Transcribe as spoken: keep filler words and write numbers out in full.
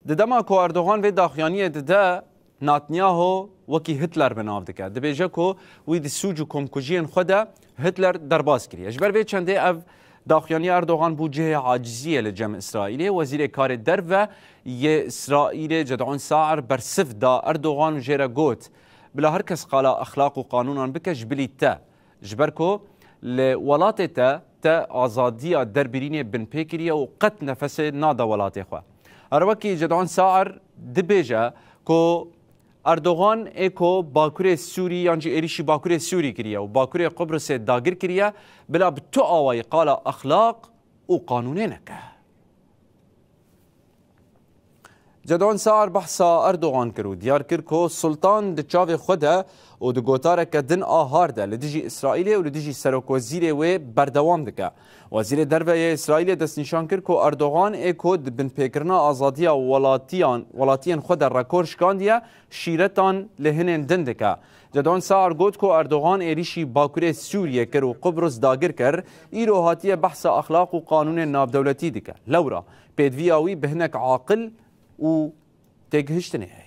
Di dema ku Erdogan vê daxuyaniyê dide, Netanyahu wekî Hitler bi nav dike. Dibêje ku wî di sûc û komkujiyên xwe de Hitler derbas kiriye. Ji ber vê çendê ev daxuyaniya Erdogan bû cihê aciziyê li cem Îsraîlê. Wezîrê Karê Derve yê Îsraîlê Cedon Saer bersiv da Erdogan û jê re got, Bila her kes qala exlaq û qanûnan bike ji bilî te. Ji ber ku li welatê te, te azadiya derbirînê binpê kiriye û qet nefesê nade welatê xwe. Her wekî Cedon Saer dibêje ku Erdogan ê ku Bakurê Sûrî yan jî êrîşî Bakurê Sûrî kiriye û Bakurê Qubrisê dagir kiriye, bila bi tu awayî qala exlaq û qanûnê neke. Cedon Saer behsa Erdogan kir û diyar kir ku Sultan di çavê xwe de û di gotareke din a har de li dijî Îsraîlê û li dijî serokwezîrê wê berdewam dike. Wezîrê Derve yê Îsraîlê destnîşan kir ku Erdogan ê ku di binpêkirina azadiya welatiyan, welatiyên xwe de rekor şikandiye, şîretan li hinên din dike. Cedon Saer got ku Erdogan êrîşî Bakurê Sûriyê kir û Qubrus dagir kir, îro hatiye behsa exlaq û qanûnên navdewletî dike. Lewra pêdiviya wî bi hinek aqil û têgihiştinê heye.